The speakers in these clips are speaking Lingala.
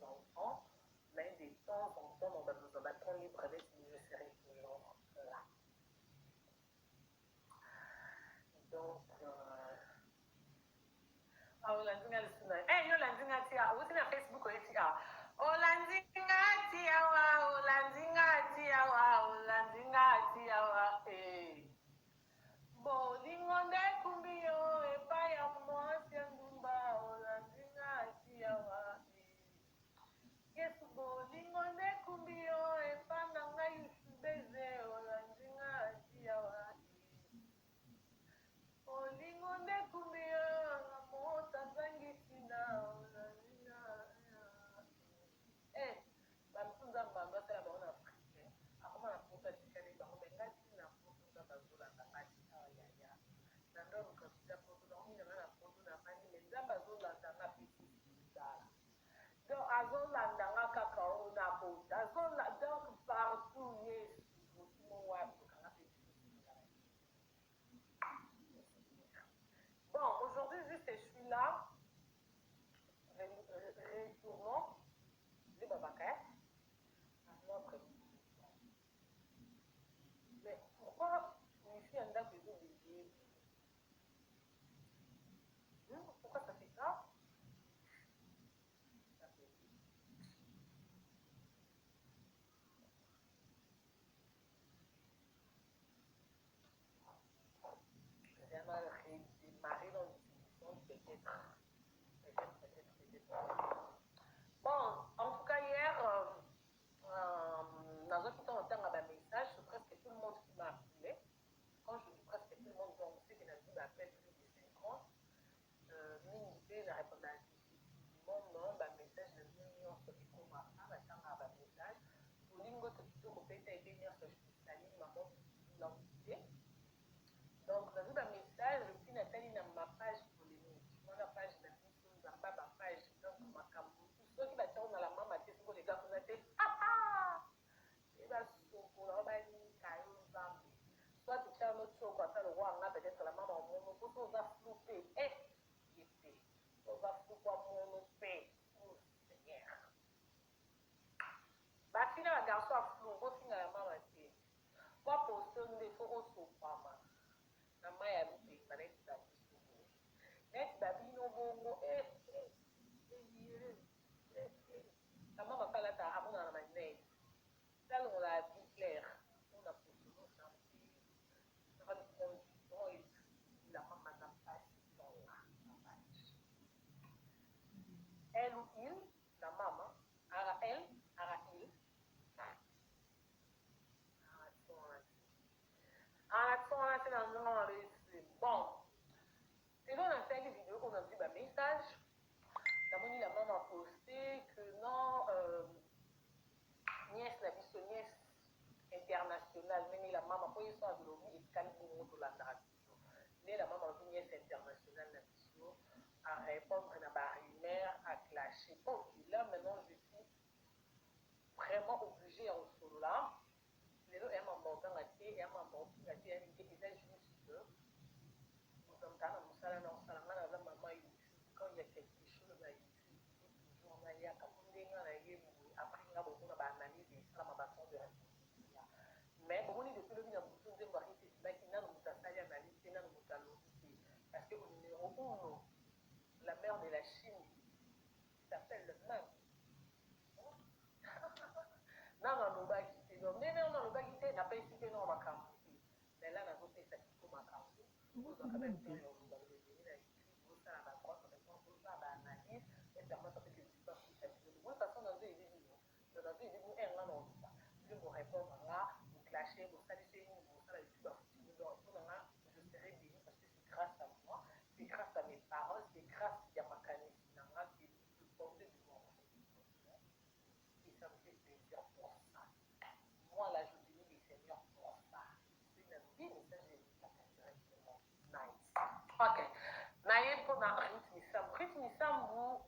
en temps, mais de temps en temps na bazozwa ba temps libre neti je serai toujours là. Donc euh, ah, olandi nga lisusu na eh, yo olandi nga ti awa outi na Facebook oye ti awa olandi nga ti awa olandi nga ti awa olandi nga ti awa eh. Bolingo nde ekumbi yo epai ya mwasi ya ndumba olandi nga ti awa eh. Yesu bolingo nde ekumbi yo epa na ngai Yusubeze olandi nga ti awa eh. Bolingo nde ekumbi yo na moto azangi ntina olandi nga eh. Ba mosusu Nzambe bando asala bango na Afrique akoma na poto atikali bango mais nga ti na poto Nzambe azolanda nga ti awa yaya na ndo aluka visa poto nakomi na nga na poto na vandi mais Nzambe azolanda nga pe ti tala donc azolanda nga kaka oyo na poto azola donc partout Yesu okimo wapi okanga pe biso Bon, aujourd'hui, juste je suis là. Retournons de Babaka à notre Mais pourquoi wifi ya ndako ezobege? Pourquoi ça fait ça? Vraiment redémarrer dans le téléphone, peut-être. Peut-être, peut-être, peut-être. Bon, en tout cas, hier, euh, euh, nazwaki ntango ntanga bamessage, c'est presque tout le monde qui m'a appelé. Quand je dis presque tout le monde, donc c'est que nazwi baappel plus de 50. Euh, mingi mpe na répondaka difficilement, non, bamessage na bino nyonso ekomaka, batangaka bamessage. Bolingo to kitoko peta ebe nyonso, je te salue, maman Lautite. Donc nazwi ba message puis natali na ma page polemique wana page na biso nzamba ba page donc makambo mosusu soki batia na la mama te soki oleka kuna te e basokola o banika yo nzambe soit tia no tioko ata lokwa nga peut-être la mama omono po so oza flou pe eh ye pe oza flou po amono pe oh seigneur Ba fille na ba garçon ya flou bofinga ya mama te po a poste yo nde faut osopama na mayi ya lupemba neti ba biso boye neti ba bino bongo eh eh eh eh eh la mama pe alata amonana na manette pe alongola vie claire pona posono chanter ça va nous prendre du temps et tout la mama aza pasi tonga elle ou il la mama Ara el, ara il. Bon, lelo nasali video oyo nazwi ba message namoni la mama poste que non euh, nièce na biso nièce internationale ndenge la mama mpo ye so alobi etikali bongo tolandaka biso nde la mama alobi nièce internationale na biso à répondre na ba rumeurs à clasher ok là maintenant je suis vraiment obligé ya kosolola lelo eya mambo oganga te eya mambo ofinga te ya nini te eza juste moto ya moto na mosala na osala nga naza mama YouTube quand il y a quelque chose na YouTube il faut toujours nayaka po ndenge nga naye boye après nga bomona ba analyse esalama ba temps de réponse mais bomoni depuis lobi na butu nzembo arite ebimaki nano moto asali analyse te nano moto alobi te parce que au numéro uno la mère de la Chine s'appelle le même nano alobaki te donc nde nano alobaki te napesi te nano makambo te mais là nazopesa siko makambo ozwaka même temps ya oloba olobeli na YouTube osala ba droit réponse osala ba analyse et permettre pe que YouTube afuta bino de toute façon nazo aider bino donc nazo aider bino nga na oloba bino bo répondre nga bo clasher bosalisi nini bosala YouTube afuti bino donc mpona nga je serai béni parce que c'est grâce à moi, c'est grâce à mes paroles, c'est grâce ya makanisi na nga que je porte devant vous et ça me fait plaisir pour ça. Moi là, je bénis le Seigneur pour ça. C'est nalobi message elekaka directement. Nice. Ok. Naye mpona Ruth Misambu. Ruth Misambu,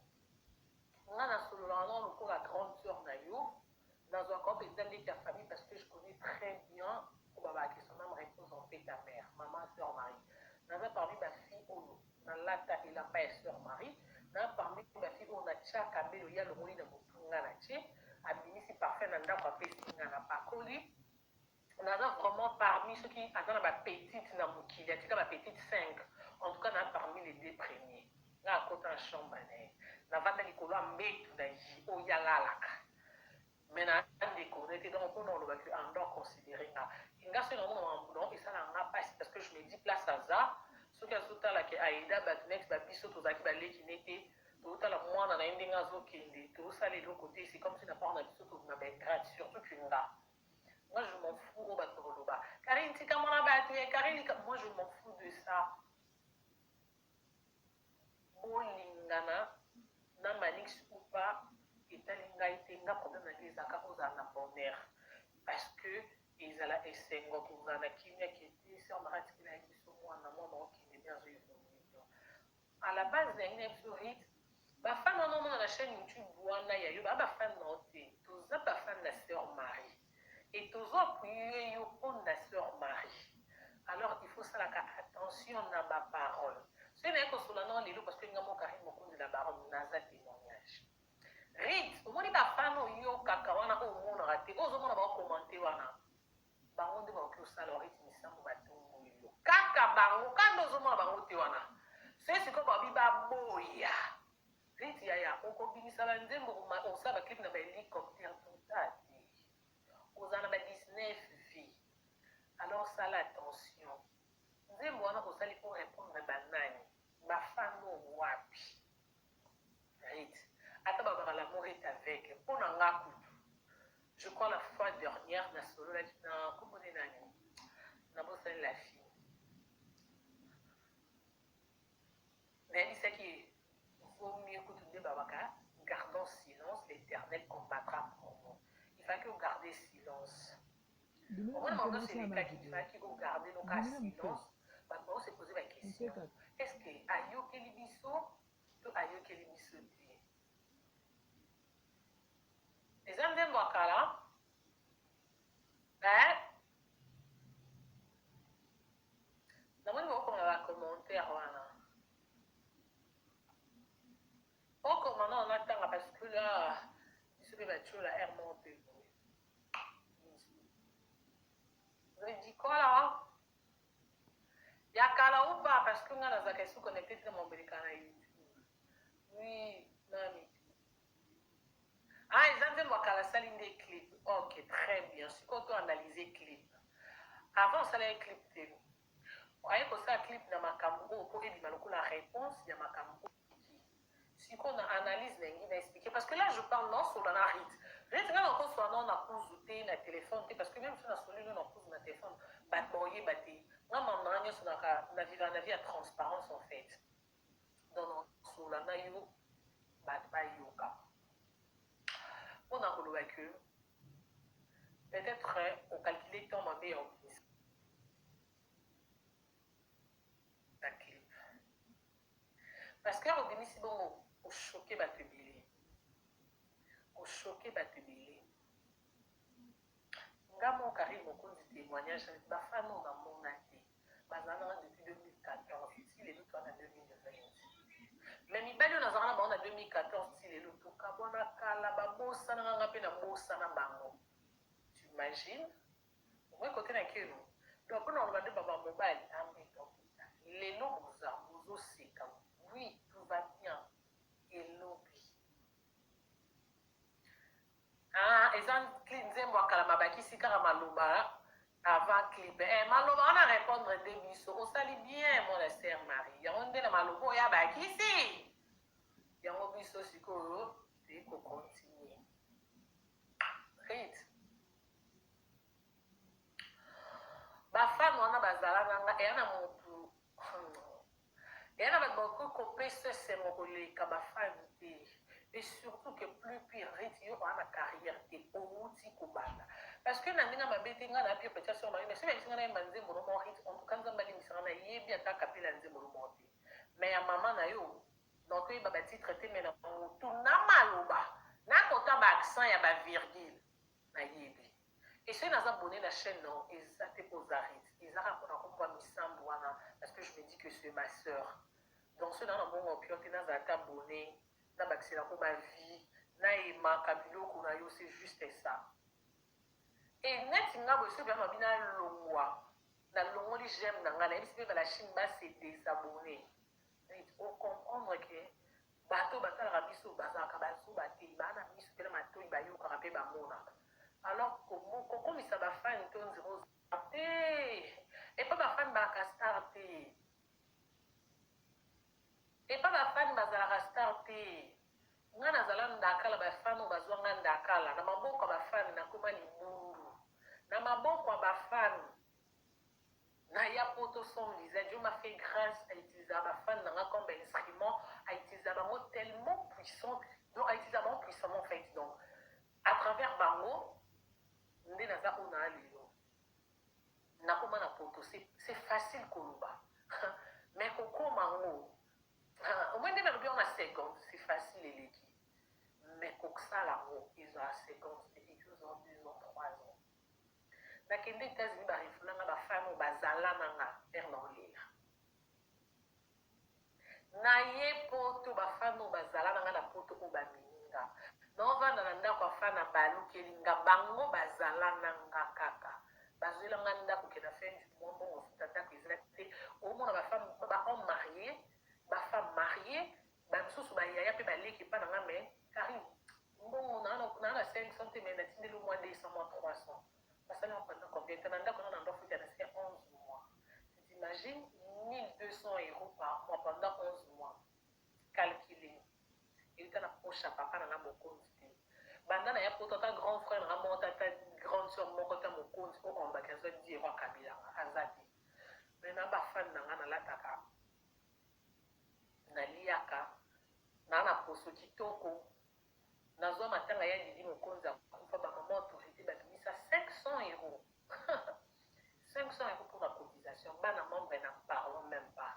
nga nasololaka nao lokola grande sœur na yo nazwaka yo mpenza leki ya famille parce que je connais très bien obabaka que son âme repose en paix ta mère maman sœur Marie naza parmi bafille oyo nalata elamba ya sœur Marie na parmi bafille oyo natiaka mbelo ya longoli na motu. nga natie, abimisi parfum na ndako, apesi nga, napakoli. Naza vraiment parmi, soki aza na bapetite na mokili, atika bapetite 5, en tout cas na parmi les deux premiers. Nga akota na chambre na ye, navanda likolo ya mbetu na ye oyo alalaka, mais na ndeko na ye te. Donc mpona olobaki ando considéré nga, nga soki namona makambo non, esalaka nga mpasi, parce que je me dis, place aza, soki azotalaki aida bato neti babiso tozalaki baleki ne te, tozotala mwana na ye ndenge azokende, tozosala eloko te. C'est comme si na part na biso tobima baingrate, surtout que nga, moi je m'en fous oyo bato koloba: "Karine, tika mwana bato ya Karine." Moi je m'en fous de ça. Bolingana na Manix ou pas, etali ngai te. Nga problème na ngai ezalaka ozala na bonheur, parce que ezala esengo kozala na kimia kete. Sœur Marie atikela ye biso mwana, mwana okende nde azoévolue. À la base na yangi na biso rite, bafan wana omona na chaîne YouTube wana ya yo, baa bafan na yo te. Toza bafan na sœur Marie et tozo appuyer yo mpona sœur Marie. Alors il faut salaka attention na baparole. Soki naye kosola nao lelo, parce que nga mo Karine Mokonzi na baronne, naza témoignage. Rit, omoni bafan oyokaka wana, oyo omonaka te, oyo ozomona baokomante wana, bango nde bakoki kosala rite misambo batongoli yo kaka bango kanda. Ozomona bango te wana. Soki sikoyo babi baboya rite, yaya, okobimisa banzembo, osala baclip na bahélicoptère tota te, ozala na ba 19 vie. Alors sala attention. Nzembo wana osali mpo répondre banani? Bafano wapi? Rite, ata babaka l'amour est aveugle. Mpo na nga kutu, je crois la fois dernière nasololaki na kombone nani, nabosani la fille, nayebisaki vaut mieux kutu nde babaka: "Gardons silence, l'Éternel combattra pour nous." Il fallait garder silence. Omoni makambo nyonso elekaki, il fallait ogarde noka silence. Bato bao se poser baquestion: est ce que ayokeli biso to ayokeli biso te? Eza nzembo ya kala, eh? Namoni bokoma bacommentaire wana, okoma nao natanga, parce que là biso mpe batiola aire moko mpe boye. Vous avez dit quoi là? Ya kala ou pas? Parce que nga nazalaka esu connecté te na mobeleka na YouTube. Oui, nani? Ah, eza nzembo ya kala, asali nde clip. Ok, très bien. Sikoyo to analyse clip. Avant osala ye clip te, aye kosala clip na makambo oyo mpo ebima lokola réponse ya makambo oyo. Sikoyo na analyse na ngai na expliquer, parce que là je parle naosola na rite. Rite, ngai nakosola nao na kuzu te, na téléphone te, parce que même so nasoli no na kuzu na téléphone, bato baoyeba te. Nga mama nanga nyonso na vivre na vie ya transparence en fait. Donc nasola na yo, bato bayoka. Mpona koloba que peut-être ocalcule temps mabe ya obimisa na clip, parce que obimisi bongo, ochoquer bato ebele, ochoquer bato ebele. Nga mo Karine Mokonzi, témoignage, bafan oyo namona te, bazala nanga depuis 2014 ti lelo, toa na 2020. Mais mibali oyo nazalaka na bango na 2014 ti lelo, tokabwana kala, babosana nga mpe nabosana bango. Tu imagines omoi kote na keno. Donc mpona koloba nde baba mobali ambetokita lelo, boza bozoseka, oui, tout va bien. Elobi ah, eza nzembo ya kala, mabakisi kaka maloba avant clip. Eh, maloba wana répondre nde biso. Osali bien, mwana sœur Marie. Yango nde na maloba oyo abakisi yango, biso sikoyo toyei kocontinue. Rite, bafan wana bazala nanga, eya na motu, eya na bato bakoki kopesa esengo koleka bafan te. Et surtout que plus pire, rite, yo oa na carrière te, outi kobanda. Parce que na ndenge mabe te, ngai na pire petit sœur Marie, mais soki bayebisi ngai nayemba nzembo no moko, rite, en tout cas Nzambe alimbisanga, nayebi ata kapela nzembo no moko te. Mais ya mama na yo, donc toyeba batitre te, mais na motu na maloba, nakota baaccent ya bavirgule, nayebi. Et soki naza abonné na chaîne non, eza te mpo oza rite, eza kaka mpona komba misambo wana, parce que je me dis que c'est ma sœur. Donc soki naa na mbongo opio te, nazala ata abonné, nabakiselako bavie na Aimaka biloko na yo, c'est juste ça. Et neti nga boye, soki bama bina longwa, na longoli j'aime na nga, nayebisi pe ba la Chine ba se désabonner. Neti o comprendre que bato batalaka biso bazalaka bazoba te, baa na miso pe na matoyi, bayokaka pe bamonaka. Alors kokomisa ba fan to nziro te, epa ba fan bazalaka star te, epa ba fan bazalaka star te. Nga nazala ndakala, ba fan oyo bazwa nga ndakala na maboko ya ba fan, nakoma libundu na maboko ya ba fan. Naya poto sans visa, Dieu m'a fait grâce à utiliser ba fan nanga comme instrument, à utiliser bango tellement puissant, donc à utiliser bango puissamment en fait. Donc à travers bango nde naza oyo naa lelo, nakoma na poto. C'est facile koloba, mais kokoma ngo omoi nde nalobi yango na seconde, c'est facile eleki, mais kosala yango ezala seconde te, ekozwa 2 ans, 3 ans. Nakende États-Unis, barefulanga bafan oyo bazala nanga pere na olela na ye poto, bafan oyo bazala nanga na poto, oyo bamininga naovanda na ndako afa na balukeli nga bango, bazala nanga kaka, bazwelanga ndako ke na fin du mois mbongo ofuta ndako eza te. Omona bafemme, bahomme marié, bafemme marié, bamisusu bayaya mpe baleki epa na nga, mais Karine, mbongo naa na 500 te, mais natindeli mwa 200, mwa 300. Basali yango pendant combien temps? Na ndako na ndo futa na se 11 mois, tu t'imagines, 1200 € par mois pendant 11 mois, calculé, euta na poche ya papa na nga mokonzi te. Banda na ya poto, ata grand frère na nga moko te, ata grande sœur moko te, mokonzi oyo olobaki azwa 10 € akabilanga aza te. Mais na bafan na nga, nalataka, naliaka, naa na poso kitoko. Nazwa matanga ya Didi Mokonzi akufa, bamama autorité babimisa 500 €, 500 € pour la cotisation. Bana membre, n'en parlons même pas.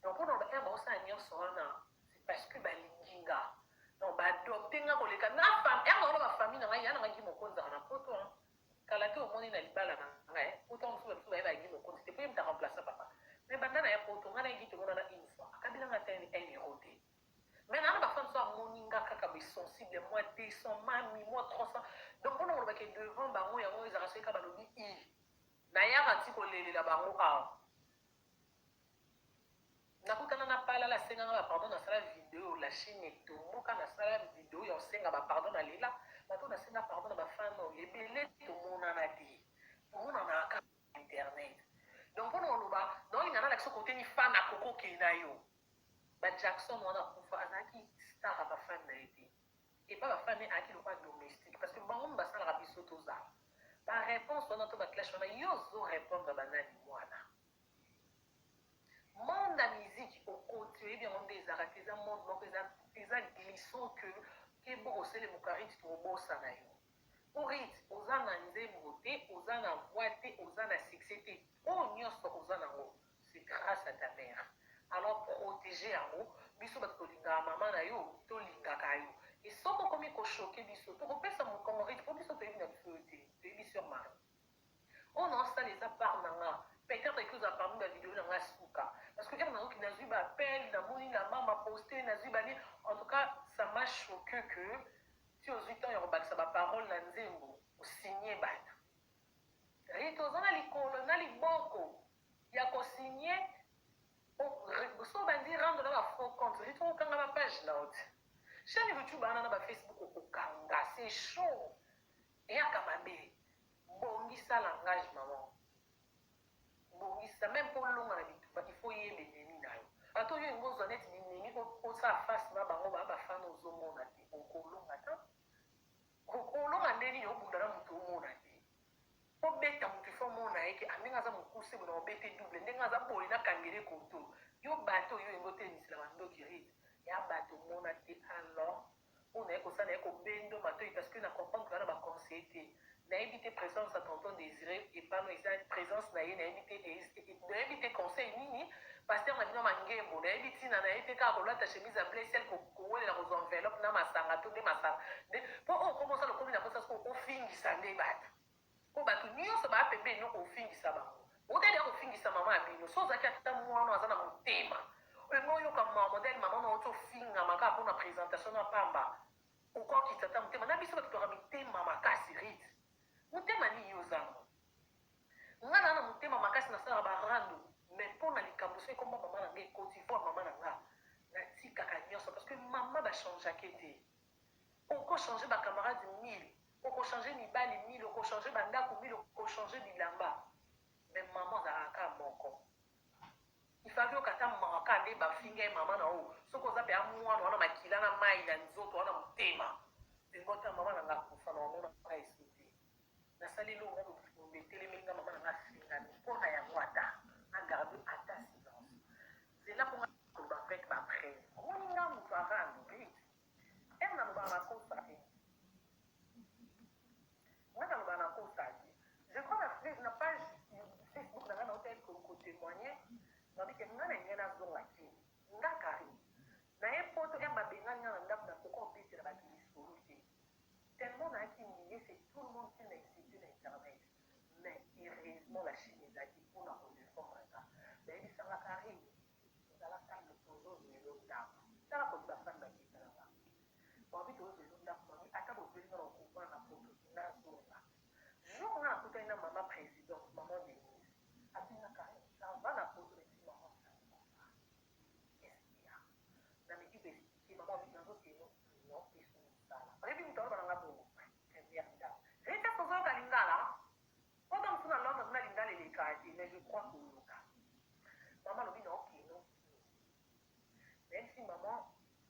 Donc mpona ere baosala nyonso wana, c'est parce que balingi nga, donc baadopte nga koleka na femme. Ere naona bafamille na ngai, ya na ngai Gi Mokonzi aka na poto kala te, omoni na libala na ngai poto mosusu, bamisu bayeba Gi Mokonzi te, po ye mutu aremplace papa. Mais banda na ya poto, ngai na ye Gi tomonana une fois, akabilanga te 1 euro te. Mais naa na bafan so amoni nga kaka boye sensible, moi 200, mami, moi 300. Donc mpona kolobaki devant bango, yango ezalaka soki kaka balobi i nayaka ti kolelela bango awa. Nakutana na palala, asenganga bapardon, nasala video, la Chine etomboka, nasala video ya kosenga bapardon, nalela bato, nasenga pardon na bafan oyo ebele. Tomonana te, tomonana kaka internet. Donc mpona koloba, naolinga nalakisa koteni fan akokokee na yo. Bajackson wana akufa, azalaki star ya bafan na ye te, epa bafan ne ayaki lokola domestique, parce que bango basalaka biso tozala baréponse wana to baclash wana. Yo ozorépondre banani? Mwana monde ya musique okoti, oyebi yango nde ezalaka te. Eza monde moko eza glissant que kebo koselemuka. Rite tokobosana yo po Rite oza na nzembo te, oza na voix te, oza na succès te. Oyo nyonso oza nango, c'est grâce à ta mère. Alors protéger yango. Biso bato tolingaka mama na yo, tolingaka yo. E soki okomi kochoquer biso, tokopesa mokongo, Rite, mpo biso toyebi na biso yo te, toyebi sur Marie. Oyo naosala eza part na nga, peut-être ekozala parmi bavideo na nga suka, parce que ere nayoki, nazwi baappel, namoni na mama poste, nazwi bani. En tout cas, ça m'a choqué que ti ozwi temps ya kobakisa baparole na nzembo, osigne bato. Rite, oza na likolo na liboko ya kosigne. So obandi rando na bafaux compte, Rite, okokanga bapage na yo te, chaîne YouTube wana na bafacebook okokanga. C'est chaud, eyaka mabe. Bongisa langage, maman, bongisa. Même mpo olonga na bitumba, il faut yeba ennemi na yo. Bato oyo olingi ozwa neti binemi, osala face na bango, baa bafana, ozomona te, okolonga ta. Okolonga nde nini? Obunda na moto omona te. Obeta moto, ifo omona ye ke ndenge aza mokuse boye, na obete double, ndenge aza boye, nakangele koto yo. Bato oyo olingi otelemisela bandoki, Rite, ya bato omona te. Alors oyo naye kosala, naye kobendo matoi, parce que na comprendre kaka na baconseiller te. Nayebi te présence ya tonton Désiré epano eza présence na ye, nayebi te, nayebi te conseil nini. Pasteur na bino Mangembo, nayebi ntina na ye te, kaka kolata chemise ya bleu ciel, kowelela kozwa enveloppe na masanga to nde masanga nde mpo oyo okomosala. Okomi na posa soko ofingisa nde bato, mpo bato nyonso baa pembeni no, ofingisa bango, otali ya kofingisa mama ya bino. So ozalaki ata mwana aza na motema, olingi oyoka ma modele mama na oti ofingama kaka mpona présentation na pamba, okokita ata. motema makasi Ruth. Motema nini yo oza nango? Nga naa na motema makasi nasalaka ba rando mais pona likambo soki kombo ya mama na nga ekoti voix mama na nga natikaka nionso parce que mama ba changeake te. Oko changer ba camarades 1000, oko changer mibali 1000, oko changer ba ndaku 1000, oko changer bilamba mais maman azalaka kaka moko. Il fallait oyoka ata mawa kaka nde ba finga ye mama na yo soki oza penza mwana wana makila na mayi na nzoto wana motema pengo ata mama na nga akufa na omona nga esu te nasali eloko moko mokili etelemeli nga mama na nga afingami mpo na yango ata na garde ata silence zela mpo nga koloba avec ba preuve omoni nga moto arando Ruth heure nalobaka na kosa te nga nalobaka na kosa te je crois na page Facebook na nga naotaki ko témoigner nabi ke nga na ngai nazonga te nga Carine naye poto heure babengani nga na ndako nakoka obetela bato lisolo te tellement nayaki humilie c'est tout le monde qui m'a insulté na internet mais heureusement la Chine ezalaki mpona ko défendre nga bayebisanga Carine ozala calme tozozwelo ndako tala koki bafani baketalaka babi tozwelo ndako mami ata bozweli nga na okovanda na poto nazonga jour nga nakutani na mama présidente maman Denise atinga Carine ça va na poto neti maman ça va qu'est-ce qu'il y a nameki ko expliquer maman abi nazokende non peso mosala oyebi moto aloba nanga bongo première dame rita tozoyoka lingala po ta mosusu na Londres na lingala elekaka te mais je crois koyoka mama alobi na okeno nayebisi maman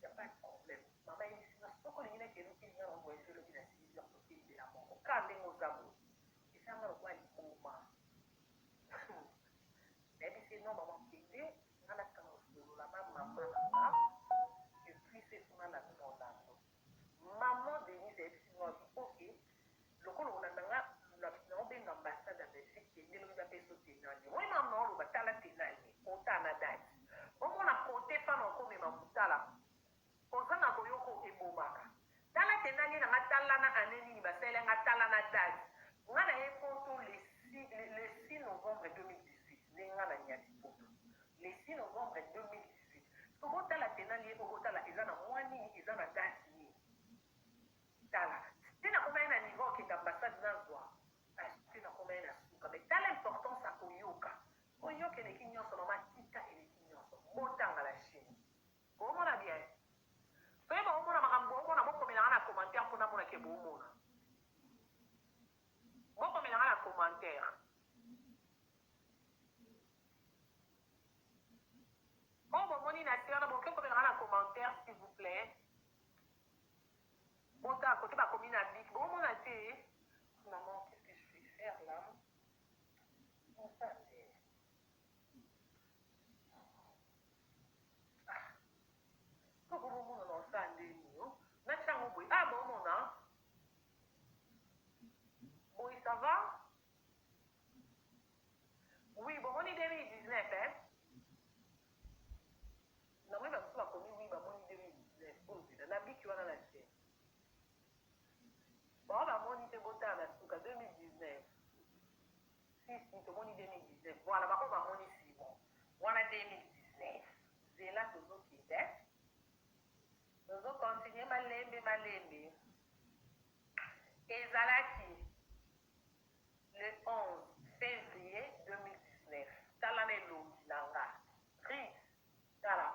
ya pas de problème mama ayebisi nga soki olingi nakende okende nga na voyage elobi na 6 heures tokendela moko ka ndenge oza boye esanga lokola liboma nayebisi non mama kende nga nakanga kosolola na mama na nga et puis se funa na bino Orlando maman Denise ayebisi nga abi ok lokola olanda nga naobenga ambassade ya Belgique kende lobi bapesa tenani moi mama naoloba tala tenani otala na date omona kote fana okomema motala kozanga koyoka ebomaka tala tenani na nga tala na ane nini basalela nga tala na date nga na ye poto le 6 novembre 2018 nde nga na nyati poto le 6 novembre 2018 tokotala tenani ye okotala eza na mwa nini eza na date nini tala te nakoma ye na niveau okende ambassade nazwa te nakoma ye na suka mais tala importance ya koyoka koyoka eleki nyonso mama tika eleki nyonso botanga la Chine bomona bien soki boomona makambo boomona bokomelanga na commentaire mpona monake boomona bokomelanga na commentaire oyo bomoni na se wana bokoki komelanga na commentaire s'il vous plaît botala kote bakomi na bic bomona te maman qu'est-ce que je vais faire là Nzambe soko bomona na osala ndeni yo natia yango boye ah bomona boye ça va oui bomoni 2019 hein namoni bamosusu bakomi oui bamoni 2019 bozela na biki wana na se bao bamoni te botala na suka 2019 si si tomoni 2019 voilà bako bamoni si bon wana 2019 zela tozokende tozokontinue malembe malembe ezalaki le 11 février 2019 tala na elongi na nga Rit tala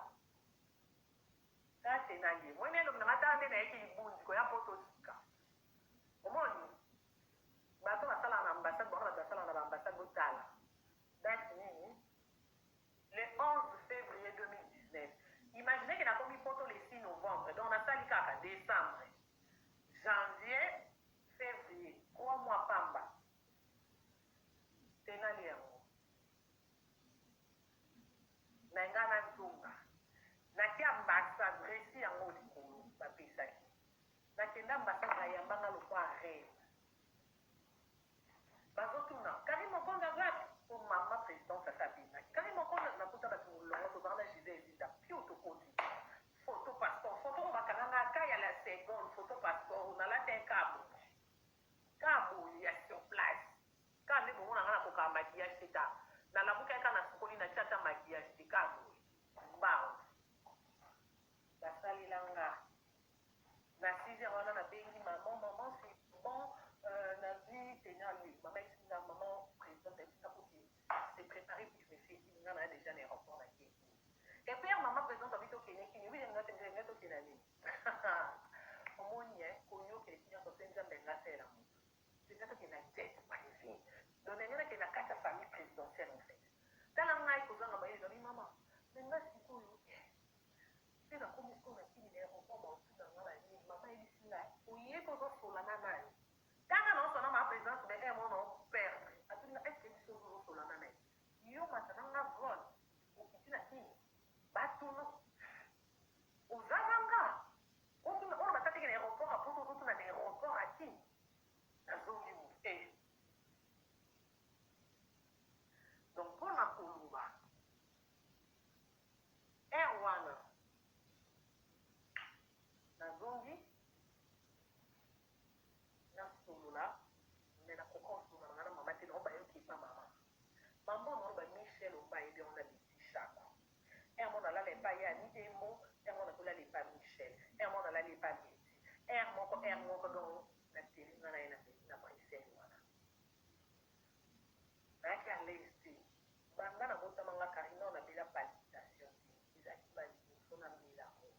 tate na ye moni elongi na nga tala nde nayeki libundi koya mpo tosika omoni bato basalaka na ambassade bango bato basalaka na baambassade botala date nini le 11 février 2019 imaginez ke nakomi poto le 6 novembre donc nasali kaka décembre janvier février 3 mois pamba tenali yango na nga nazonga naki ambassade resi yango likolo bapesaki nakende ambassade bayambanga lokwa reine bazotuna Karine Mokonzi azwaki po mama présidente ata abengaki Karine Mokonzi nakuta bato molongo tozala na Gisele Zinda pio tokoti photo passeport photo oyo bakanganga ka ya la seconde photo passeport nalata kabo kabo ya sur place ka nde bomona nga nakokaka maquillage te ta nalamuki kaka nasukoli natia ata maquillage te ka boye mbangu basalela nga na 6 heures wana nabengi maman maman c'est bon. Mama ayebisi nga, maman presidente ayebisi nga ok, se preparer puis je me fais signe, nga naya dejà na aeroport na ke Kin. Et puis heure maman presidente alobi tokende Kin, oyebi ndenge nga te nga tokende na nini? Omoni hein, koyoka eleki nionso soki Nzambe alingi asalela mutu. Penza tokende na jet prive. Donc na ngai nakende na kati ya famille presidentielle en fait. Tala ngai kozanga mayele nabi maman, mais nga sikoyo eh pe nakomi sikoyo na Kin na aeroport baotuna nga ba nini, maman ayebisi nga oyebi ozo solola na nani? Tanga nao solola na maman presidente mais heure moko nao perdre. Atuni nga est ce que biso ozo solola na nani? Yo mata na nga vol okiti na Kin batuna oza na nga otuna oloba ata te ke na aeroport ya poto ozotuna na aeroport ya Kin? Nazongi mutu eh. Donc pona koloba heure wana nazongi nasolola mais nakoka kosolola na nga na mama te nao bayoki epa mama mama oyo naoloba Michel Omba ayebi yango na Betty Shako heure moko nalala epa ye Annie Embo heure moko nakolala epa Michel heure moko nalali epa Betty heure moko heure moko donc nateli nga na ye na Bruxelles wana Nayaki à l'aise te banda na botama nga Carine na bela palpitation te ezalaki ba liboso na mela yango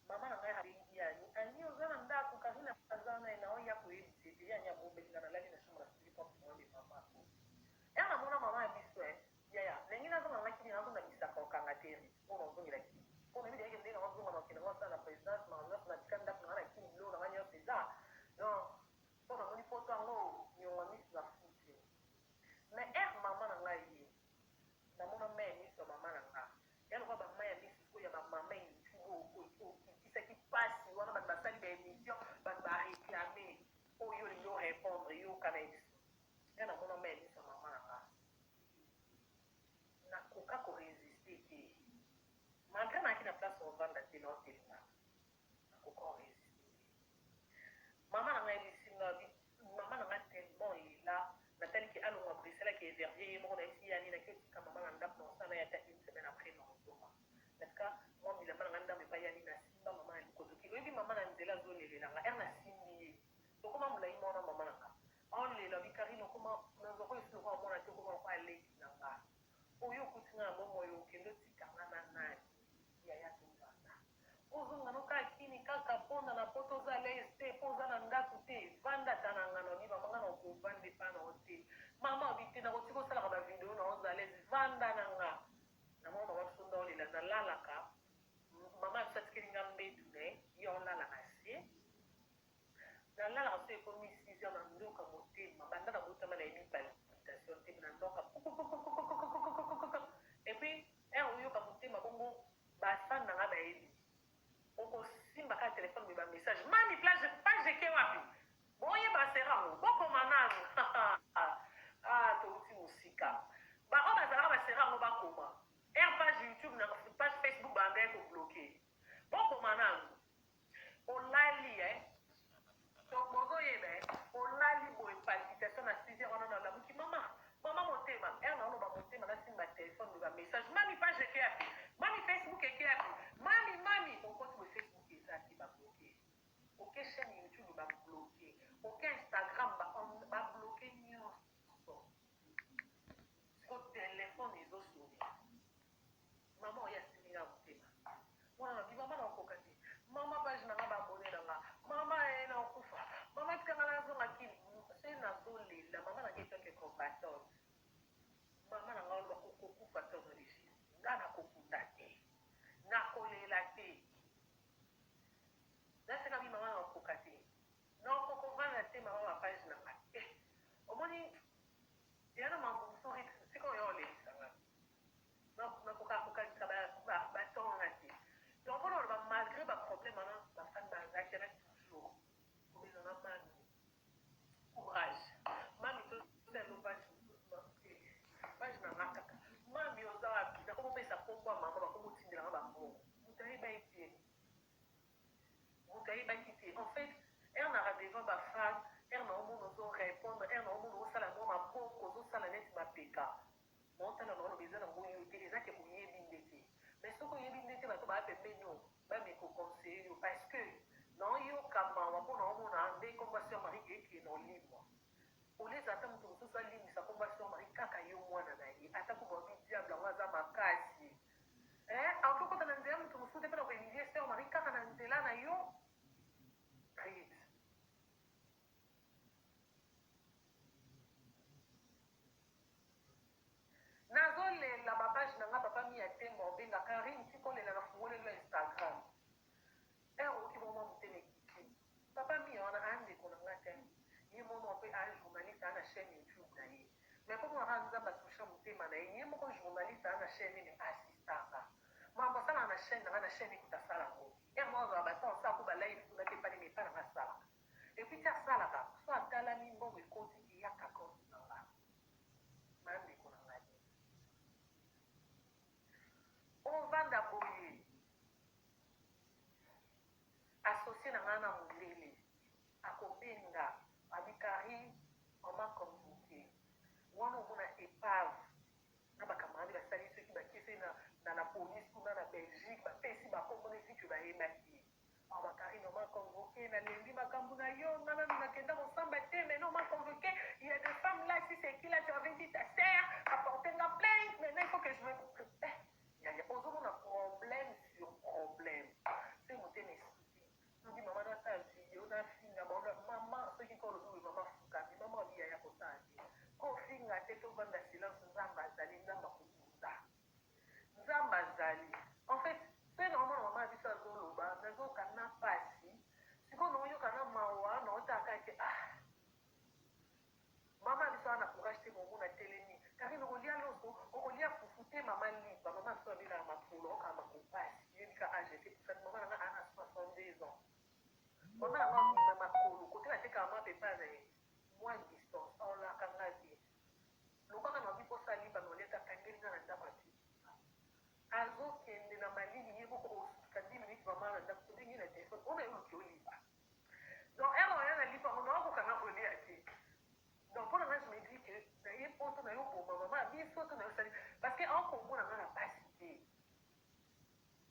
maman na ngai abengi Annie Annie oza na ndaku Carine aza wana ye nao ya koyebisa ye te ye Annie abombeli nga nalali na chambre na sukili porte moyen de maman akoti heure na mona maman ya biso eh yaya ndenge nazonga nga kini nazonga bisaka okanga te po nazongela kini po nayebi deja ke ndenge nazonga nakende ngo asala na presidence makambo nyonso natika ndako na nga na kini biloko na nga nyonso eza donc Po namoni poto yango niongo ya misu na futi mais heure maman na nga aye namona mayi ya misu ya maman na nga eya lokola ba mayi ya misu oyo ya ba maman ya youtube oyo okitisaki pasi wana batu basali ba emission batu ba reclame oyo olingi o repondre yoka na yebiso nga namona mayi ya misu ya maman na nga nakoka ko resister te malgre nayaki na place ovanda te na otelema Nakoka ko resister te. Mama na nga ayebisi nga abi mama na nga tellement lela natali ke alongwa Bruxelles ake Verviers ye moko nayebisi ye ani nake otika mama na ndaku nakosala naye ata une semaine après nakozonga natika mwa bilamba na nga ndambu epai yani nasimba mama na likotoki oyebi mama na nzela azolelela nga heure nasimbi ye tokoma molayi mwana mama na nga aolela abi Carine okoma nazwaka oyo esi lokola mwana te okoma lokola leki na nga oyo okuti nga na bomoi okende otika nga na nani Yaya tovanda. Ozonga no kaka kini kaka pona na poto oza alaise te po oza na ndaku te vanda ata na nga na bi mama nga na kovanda epa na yo te mama obi te nako tika osalaka ba video na oza alaise vanda na nga na mona mama biso nde olela na lalaka mama biso atikeli nga mbetu na ye ye olala na se na lalaka so ekomi 6 heures na ndoka motema banda na botama na yebi palpitation te na ndoka et puis Heure oyoka motema bongo ba fan na nga bayebi okosimba kaka telephone boye ba message mami plage page eke wapi boyeba sera ngo bokoma nanu ah towuti musika ba oyo bazalaka ba sera ngo bakoma heure page youtube na page facebook bandaki ko bloque bokoma nanu Olali eh Donc bozo yeba eh Olali boye palpitation na 6 heures wana na lamuki mama mama motema heure nao loba motema na simba telephone boye ba message mami page eke wapi mami Facebook eke wapi mami mami okoti boye Facebook eza te ba bloque oke chaine YouTube ba bloque oke Instagram ba ba bloque nionso siko telephone ezo sonne Maman oyo asimbi nga motema. Mwana na bi mama na okoka te. Mama page na nga ba abonne na nga. Mama eh na okufa. Mama tika nga nazonga kin. Se nazo lela mama na nga etant que combattante. Mama na nga oloba okokufa te au nom de Jesus. Nga nakokunda te. Nakolela te. Naseka bi mama na okoka te. Na okoka ovanda te mama ba page na nga. Eh omoni ya na mambo mosusu sikoyo yo olelisa nga. Nakokaka kokanisa ba temps wana te. Donc pona koloba malgre ba problème wana ba fan bazalaki wana toujours kobenga nga mami courage mami tosala yo page mosusu te page na nga kaka mami oza wapi nakomopesa kombo ya mama bakomotindela nga bambongo moto ayeba ye te Mutu ayebaki te en fait heure naka devant ba fan heure nao mona ozo repondre heure nao mona osala mua maboko ozo sala neti mapeka nao tala nao loba eza nango yo te eza ke oyebi nde te mais soki oyebi nde te bato ba pembeni no ba meka ko conseiller yo parce que nao yoka mawa po nao mona nde kombo ya soeur Marie eke nao. Au lieu ata moto mosusu alimbisa kombo ya soeur Marie kaka yo mwana na ye ata ko balobi diable yango aza makasi eh akoki kokota na nzela ya moto mosusu te pona ko humilier soeur Marie kaka na nzela na yo Ruth. Nazo lela ba page na nga papa miya tembo obenga Carine tika olela na fungoleli yo Instagram heure oyoki bongo mwa motema ekiti papa miya wana aa ndeko na nga tein ye mono pe aa journaliste aa na chaine YouTube na ye mais po mona kaka nzambe a toucha motema na ye ye moko journaliste aa na chaine ne mais a assistaka mambo asalaka na chaine na nga na chaine ekuta asala ngo te heure moko azwaka ba temps asala ko ba live kuna te epa nini epa na nga asalaka epuis ti asalaka so atalami mbongo ekoti eyaka compte na nga Ba ndeko na ngai. Ovanda boye. Associe na ngai na mundele. Akobenga abi Carine on m'a convoque. Wana omona epave na ba camarades basali soki bakesi na na la police kuna na Belgique bapesi ba kombo ne vu que bayebaki ye. Maman Carine on m'a convoque na lembi makambu na yo nga nanu na kenda kosamba te maintenant on m'a convoque il ya des femmes là si c'est qui là tu avais dit ta sœur a porte nga plainte maintenant il faut que je me eh yaya ozomona problème sur problème soki motema esuki soki mama nasala video nafinga bango mama soki ka olobi boye mama afukami mama olobi yaya kosala te kofinga te tovanda silence nzambe azali nzambe akobunda Nzambe azali. En fait soki nao mona maman na biso azo loba nazo yoka na pasi sikoyo nao yoka na mawa nao tala kaka ke ah maman na biso aza na courage te mais omona atelemi Carine okolia loso okolia fufu te maman lipa maman na biso abelaka makolo aokaka makolo pasi yoyebi ka age esi epusani maman na nga aza na 62 ans maman na nga abima makolo kote natekaka mapa epai na ye mua distance aolaka nga te Lobaka na miposa lipa na oliaka akangeli nga na ndaku atiki nga azo kende na malili ye moko osutuka 10 minutes maman na ndaku tobengi ye na telephone ona yo oluki olipa donc heure oya na lipa ngo nao koka nga kolia te donc pona nga je me dis que na ye poto na yo boma maman biso to na yo sali parce que aoko mona nga na pasi te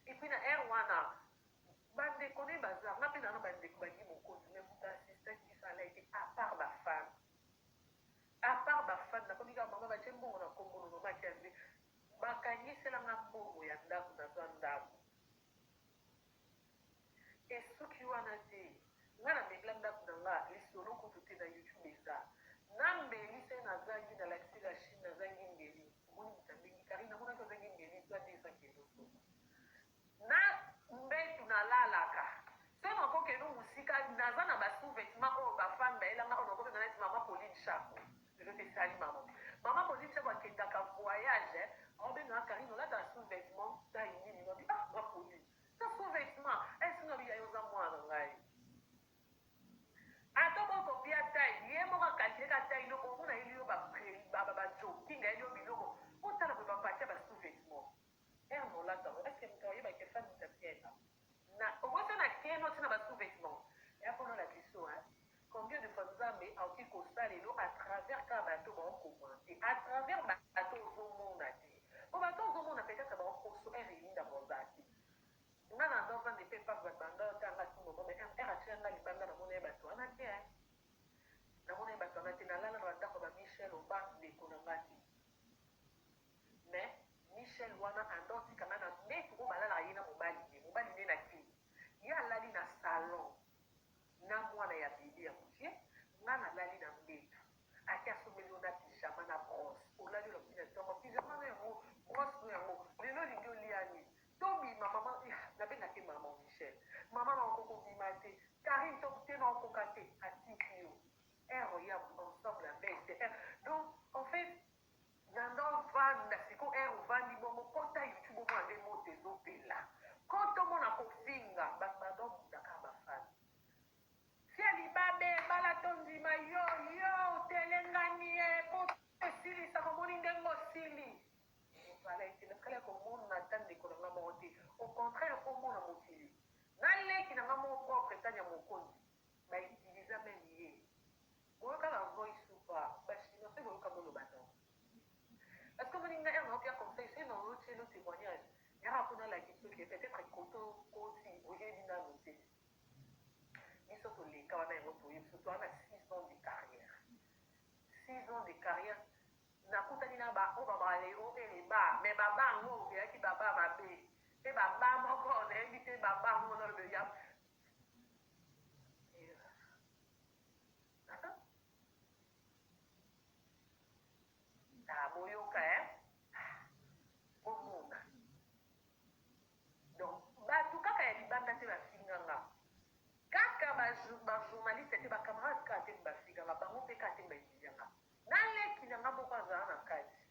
et puis na heure wana ba ndeko ne baza nga pe na na ba ndeko ba Guy Mokonzi mais mutu assistaki biso alaki te à part ba fans A part ba fan nakomi kaka maman batie mbongo na kombo no maman akianze bakangisela nga mbongo ya ndaku nazua ndaku esuki wana te nga na meubla ndaku na nga lisolo kutu te na youtube eza na mbeli soki nazangi nalakisi la chine nazangi mbeli omoni mutu abengi carine namonaki ozangi mbeli zua 200 kende osomba Na mbetu nalalaka soki nako kende musika naza na ba sous vetements oyo ba fan bayela nga oyo nako benga neti maman Pauline Shako lelo te esali maman maman Pauline Shako akendaka voyage ao benga nga Carine olataka sous vetements taille nini ngabi ah ma Pauline na sous vetements eh si ngabi yaya oza mwana na ngai ata oboyi kopia taille ye moko a calcule ka taille no omona ayeli yo ba ba jogging ayeli yo biloko otala boye ba patia ba sous vetements Heure na olata yango est ce que mutu akoyeba que fan mutu atia ye na obosana keno ti na ba sous vetements eya pona olakisa biso hein combien de fois nzambe akoki kosalelo à travers kaka bato bao commente à travers bato ozo mona te po bato ozo mona peut etre bao koso heure eyinda boza te nga na ndo vanda epe paf bato banda otanga tout moment mais heure atia nga libanda namona ye bato wana te hein namona ye bato wana te nalala na bandako ya ba Michel oba ndeko na nga te Mais Michel wana anda otika nga na mbetu oyo balalaka ye na mobali ne, mobali ne na kin ye alali na salon na mwana ya bebe ya mukie nga na lali na mbetu ake asombeli yo na pyjama na brosse olali olamuki na tongo pyjama no yango brosse no yango lelo olingi olia nini tobima maman na bengaki maman Michel maman na okoki kobima te Carine to te na okoka te atiki yo heure oya ensemble ya beste donc en fait Nanga ovanda siko heure ovandi bongo kota youtube omona nde moto ezo pela kota omona kofinga batu banda obunda kaka ba fan tia libabe bala tondima yo yo otelengani eh poto esilisaka omoni ndenge osili ozala ete natikala komona ata ndeko na nga moko te au contraire omona mokili na leki na nga moko propre tanya mokonzi ba utilisa meme ye Boyoka ba voice ou pas? Ba chinois soki boyoka boloba non. Parce que omoni nga heure naopia conseil soki naotielo temoignage yaka po nalakisa yo ke peut etre kote okoti oyebi nanu te. Biso toleka wana yango toyebi biso toza na 6 ans de carrière. 6 ans de carrière nakutani na ba oyo babaka les hauts et les bas, mais ba bas yango eyaki ba bas mabe pe ba bas moko nayebi te ba bas yango naloba ya ah boyoka hein bomona donc bato kaka ya libanda te bafinga nga kaka ba journaliste te ba camarade kaka te bafinga nga bango mpe kaka te bayibilia nga na leki na nga moko azala na kati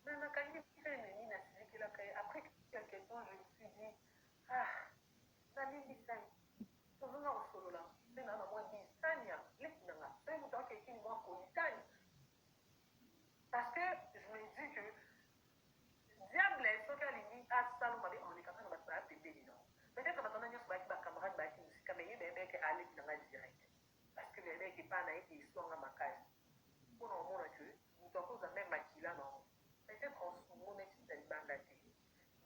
mais nakangi mpe nini nasilikelaka ye. Après quelque temps, je me suis dit: ah, nalimbisa ye, tozonga kosolola mpe na mwa disania leki na nga soki moto akekini mwa kolitani, parce que je me dis que diable soki alingi asala mabe, alekaka na bato baya pembeni na peut-être bato wana nyonso bayaki bacamarade, bayaki mosika, mais ye bayebeke aleki na nga direct, parce que bayebeke epa na ye eswanga makasi mpona omona ke moto akozwa même makila na peut-être osungo neti na libanda te.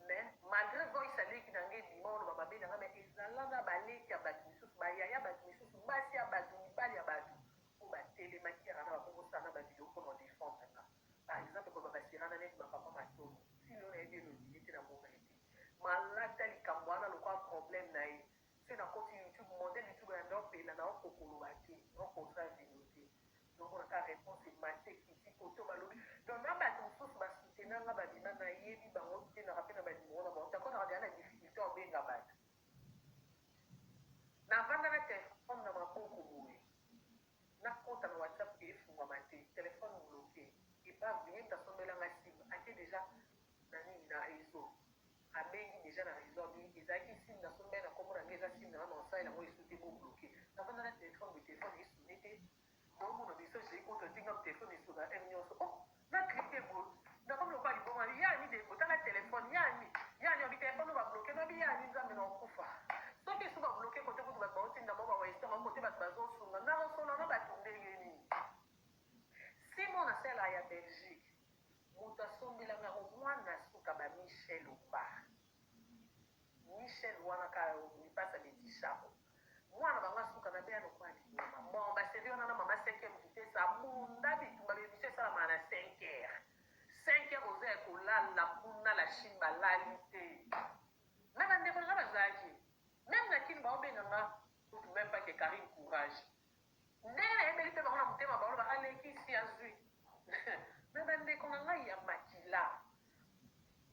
Mais malgré voice aleki na ngai ebima, oloba mabe na ngai, mais ezala na baleki ya bato misusu, bayaya bato misusu, basi ya bato, mibali ya bato oyo batelemaki kaka na bakokosala na bavideo mpona odéfendre nga. Par exemple, koloba basirana neti bapapa Matono, silo nayebi elongi ye te, namona ye te, malata likambo wana lokwa problème na ye. Soki nakoti YouTube, modèle YouTube ya ndopela, naokokoloba te, naokosala video te, nomona kaka réponse emati ekiti koto balobi. Donc na bato mosusu basoutenanga, babima, nayebi bango te, naka mpe na banimero na bango takonaka deya na difficulté obenga bato. Navanda na telefone na maboko boye, nakota na WhatsApp, efungwama te, telefone bloqué. Epave ye moto asombelanga sim, ake déjà na nini, na réseau, abengi déjà na réseau, abi ezalaki sim nasombeli na kombo na ngai, eza sim nanga na osalela yango esu te, bobloquer. Navanda na telefone boye, telefone esone te. Naomona message ekota, ntinga telefone esona heure nyonso. Oh, nacliquer boye, nakomi lokola libongo yani de botala telefone yani yani obi telefone babloquer nabi yani. Nzambe, na okufa soki esu babloquer kote kutu bato baotinda mo bawestonga kote, bato bazosunga nakosola na bato ndenge nini? Simon asala ya Belgique, moto asombelanga yango, mwana suka ba Michel Oba, Michel wana kaka lipasa betishako, mwana bango asuka na beya lokola liboma. Bon, basérie wana na mama 5e vitesse, abunda bitumba, bebiso esalamaka na 5 heures, 5 heures oza ya kolala kuna la Chine, balali te. Me bandeko nanga bazalaki même na Kini, baobenganga kutu même pas que Karine courage, ndenge nayebeli mpe bango na motema, baoloba alekisi, azwi. Me bandeko na ngai ya makila,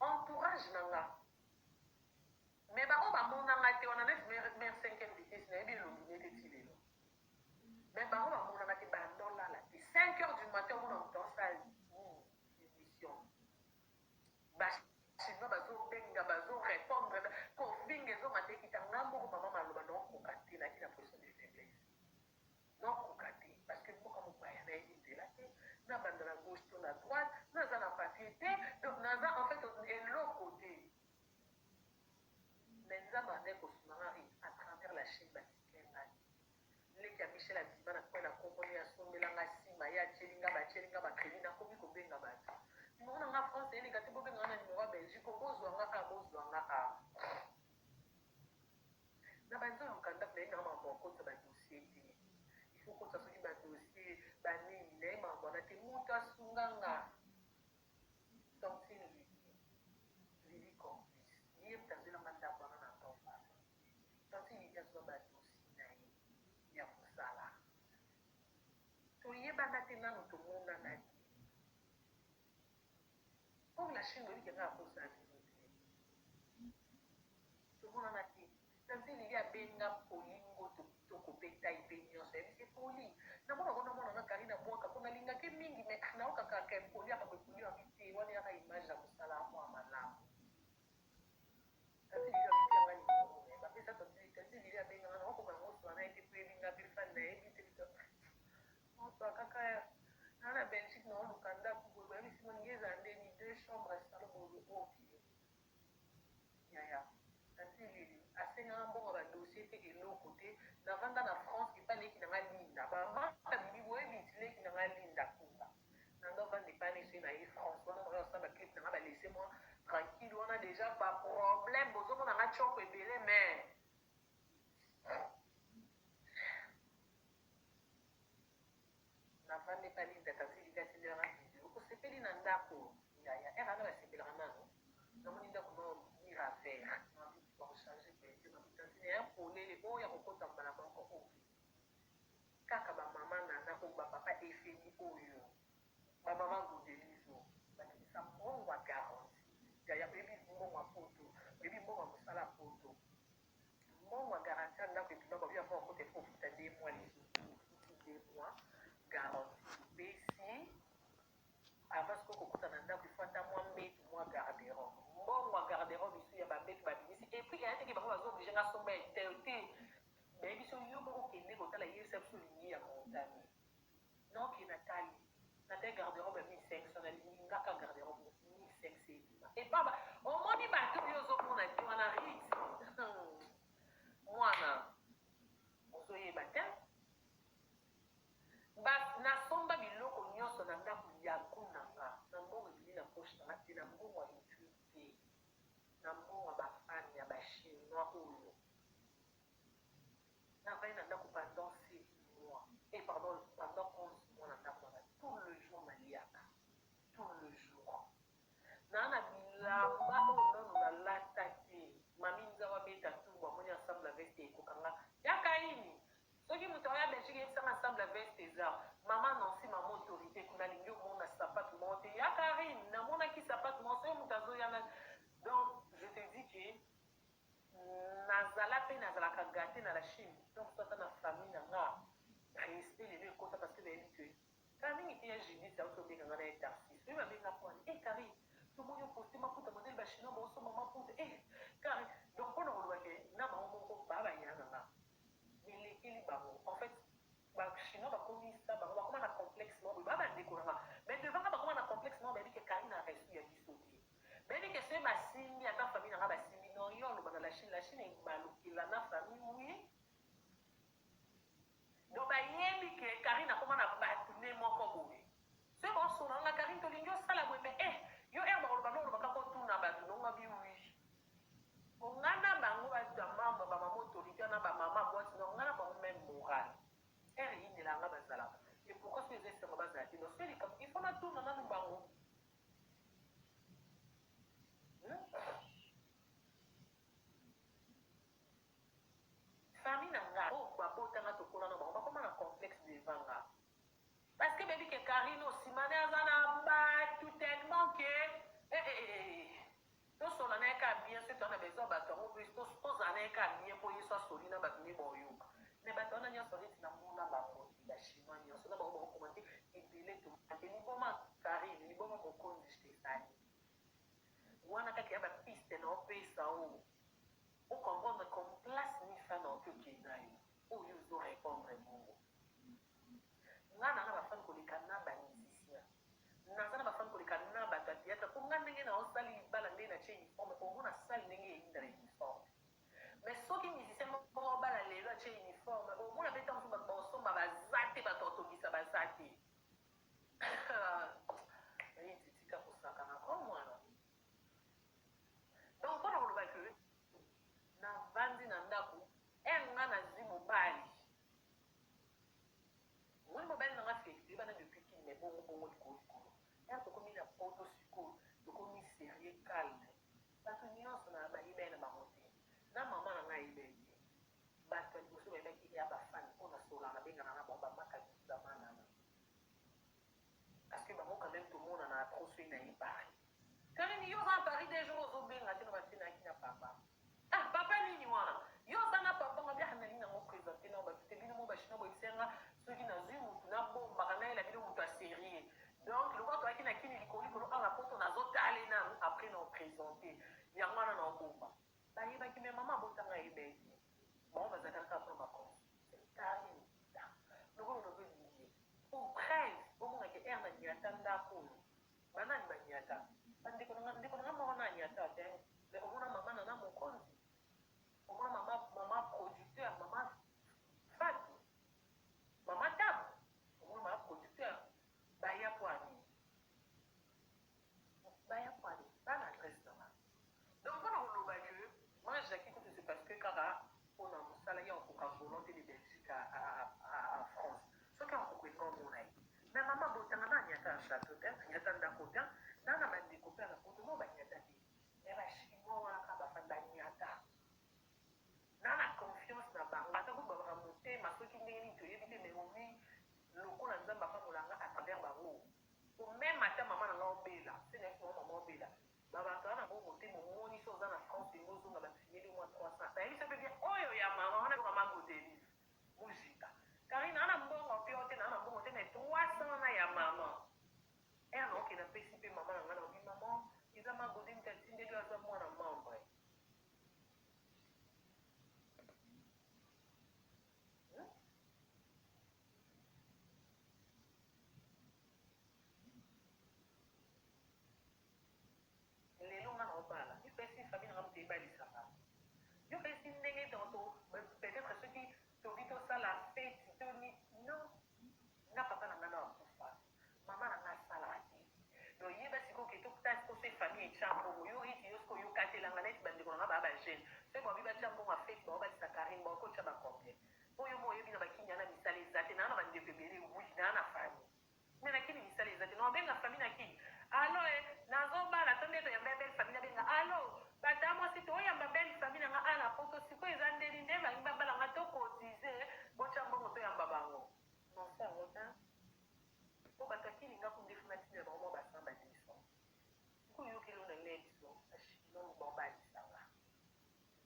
entourage na nga, me bango bamonanga te wana neti mare 5e vitesse, nayebi elongi nete ti lelo, me bango bamonanga te, bandolala te. 5 heures du matin, omona moto asala émission, bachinois bazobenga, bazorépondre, kofinga ezonga te, ekita. Nga moko mama maloba naokoka te, naki na position de faiblesse, naokoka te, parce que mboka mopaya, nayebi nzela te, nabanda na gauche to na droite, naza na papier te, donc naza en fait eloko te. Mais Nzambe azali kosunga nga à travers la chaîne batike ngai. Leki ya Michel abima na kwe na kombo asombelanga nsima ye, atielinga, batielinga bacrédit. Nakomi kobenga bato, nimero na nga France eleka te, bobenganga na nimero ya Belgique, bozwanga a bozwanga a na banza oluka ndako. Naye nanga makambo akotisa badossier te, il faut kotisa soki badossier banini, naye makambo wana te. Moto asunganga, tantine Lili, Lili complice, ye moto azwelanga ndako wana na ntomba. Tantine Lili azwa badossier na ye ya mosala, toyebana te nano, tomonana te. Pour la Chine, oyebi kenga akosala bino te, tomonana te. Tantine Lili abenga Polingo kitoko mpe tai mpe nyonso, yebisi Poli namonako, namonanga Karine abwaka mpo nalingaki mingi, mais naokaka kaka Poli akako Poli abi te, wana yaka image ya mosala mwa malamu. Tantine Lili abipianga nimero, me bapesa tantine Lili abenganga, naokoka yango sona ye te po yebi nga mpe fan nayebi te. Moto kaka na na Belgique, naoluka ndako boye, bayebisi moningi ezala ndeni deux chambres, salon boye. Ok yaya, tantine Lili asenganga mbongo badossier te, eloko te. Navanda na France epa leki na nga Linda, bamaka bibi boyebi ti leki na nga Linda Kumba, nanga ovanda epa neso na ye France wana, maka osala baclip na nga, balaisse moi tranquille wana. Déjà baproblème bozomona nga tioko ebele, mais navandi. Navandi epa Linda, tantine Linda atindela nga video, osepeli na ndako yaya? Heure wana basepelaka nanu, namoni ndako nao mur à verre, nabi bako changer peinture, nabi tantine ya polele oyo ya kokota mbala moko oyo kaka ba mama nana oyo ba papa efemi oyo ba mama Godelivo babimisa mbongo ya garantie yaya, oyebi mbongo ya poto, oyebi mbongo ya mosala ya poto. Mbongo ya garantie ya ndaku ebima babi avant okota il faut ofuta deux mois lisusu ofuti deux mois garantie opesi avant sikoyo kokota na ndaku il faut ata mwa mbetu mwa garde robe mbongo ya garde robe lisusu ya ba mbetu babimisi et puis eya teke bango bazo oblige nga somba etel te bayebi so yo moko kende kotala yebisa biso olingi ya montane donc natali natali garde robe ya 1500 nalingi ngaka garde robe 1500 ebima epa omoni bato oyo ozomona te wana rit mwana ozoyeba te. Nasomba biloko nyonso na ndako ya kuna nga na mbongo ebimi na poche na nga te, na mbongo ya youtube te, na mbongo ya bafani ya bachinois oyo. Navandi na ndako pendant 7 mois, eh pardon, pendant 11 mois na ndako na nga, tout le jour naliaka, tout le jour. Naa na bilamba oyo nanu nalata te. Mami Nzau abeta tour amoni ensemble ya veste ekoka nga. Ya Kaini, soki moto aya Belgique yebisa nga ensemble ya veste eza. Mama Nancy, mama autorite kuna alingi omona sapatu moko te. Ya Carine, namonaki sapatu moko soki moto azoya na donc je te dis que Nazala pe nazalaka gate na la chine donc soit ata na famille na nga respect lelo ekota parce que nayebi que kala mingi te ya Judith auti obenga nga na ye Tarsis oyebi abenga po ani eh Carine tomoni oposte maputa modèle ba chinois baosomba maputa eh Carine donc pona koloba ke na bango moko ba baya na nga elekeli bango en fait ba chinois bakomisa bango bakoma na complexe moko boye ba bandeko na nga mais devant nga bakoma na complexe moko bayebi ke Carine a reçu ya biso te. Bayebi ke soki basimbi ata famille na nga basimbi non yo oloba na la chine, la chine ebalukela na famille oui donc bayebi ke Carine akoma na batu ne moko boye soki baosolola nga Carine tolingi osala boye mais eh yo heure bakoloba no oloba kaka otuna batu no nga bi oui po nga na bango batu ya membre ba mama autorité wana ba mama boite no nga na bango meme morale heure eyindela nga bazalaka et pourquoi soki eza esengo bazala te donc soki likambo il faut natuna nanu bango. Famille na nga oyo babota nga tokola na bango bakoma na complexe devant nga parce que bayebi ke Carine osima ne aza na batu tellement que eh, eh, eh, eh. tosola na ye kaka bien soki toza na besoin bato yango plus tozala na ye kaka bien mpo ye so asoli na bato nde baoyoka me bato wana nyonso neti namona bango te bachinois nyonso na bango bakokomante ebele tomante liboma Carine liboma mokonzi Stephanie wana kaka ya ba piste na opesa o o comprendre comme place ni fan na oki okenda yo oyo ozo répondre bongo. Nga na na ba fan koleka na ba musicien, naza na ba fan koleka na bato ya theatre po nga ndenge na osali libala ndenge na tie uniforme omona salle ndenge eyinda na uniforme. Mais soki musicien moko obala lelo atie uniforme omona pe ntango mosusu bato baosomba baza te, bato batongisa baza te. Nayiti tika kosakana ko mwana. Donc pona koloba que navandi na ndaku heure nga nazui mobali omoni mobali na nga Felix toyebana depuis kin mais bongo bongo likolo likolo heure tokomi na poto sikoyo tokomi serieux calme bato nyonso na bayeba ye na bango te na mama na nga ayeba ye te bato ya liboso bayebaki ya ba fan oyo nasololaka nabengana na bango bamaka bamanana Parce que bango quand même tomonana trop soki naye Paris. Carine yo oza na Paris deux jours ozobenga te na bate nayaki na papa. Ah papa nini wana? Yo oza na papa nga biaka nalingi nango présenter na bato te bino mo ba chinois boyebisa nga soki nazui mutu nabombaka nayela bino mutu ya serieux. Donc lokola toyaki na kini likolo likolo awa na poto nazotale nanu après na opresente yango wana na obomba. Bayebaki mais mama abotanga ayeba ye te. Bango bazalaka kaka mpona ba consulte. Carine lokola olobi olingi ye pour preuve bomona ke heure na niata ndako oyo banani baniata bandeko na nga ndeko na nga moko na aniata te mais omona mama Lokola Nzambe apambola nga à travers bango. Po meme ata mama na nga obela, se nayebisi bango mama obela, ba bato wana mbongo te, bomoni soki oza na France olingi ozonga ba fineli yo mua 300. Nayebisi yo pe bien oyo ya mama wana mama Godelive Mujinga. Carine naa na mbongo pe yo te, naa na mbongo te mais 300 wana ya mama. Heure naokende napesi pe mama na nga nalobi maman eza ma Gode mutu atindeli yo aza mwana membre. Hum? Lelo nga naobala yo pesi famille na nga mutu ebalisa nga yo pesi ndenge to peut-être soki toki tosala feti to ni non nga papa na nga na akufa Maman na nga asalaka te donc yeba sikoyo ke to ta sikoyo soki famille etia mbongo yo riti yo sikoyo yo katela nga neti ba ndeko na nga ba ba jeune soki ba bi batia mbongo ya fete bao balisa Carine bao kotia ba combien po yo moko oyebi na ba kin yana misala eza te naa na ba ndeko ebele oui naa na famille mais na kin misala eza te nao benga famille na kin allo eh nazo bala to nde toyamba ya belle famille na benga allo ba ta mwasi to yamba belle famille na nga a na poto sikoyo eza ndeni nde balingi babala nga to cotiser botia mbongo toyamba bango non se yango te Po batu ya kini nga kunde faut natindela bango mwa ba 100 ba 200 sikoyo yoka eloko nalingi nayebisa yo ba chinois bao balisa nga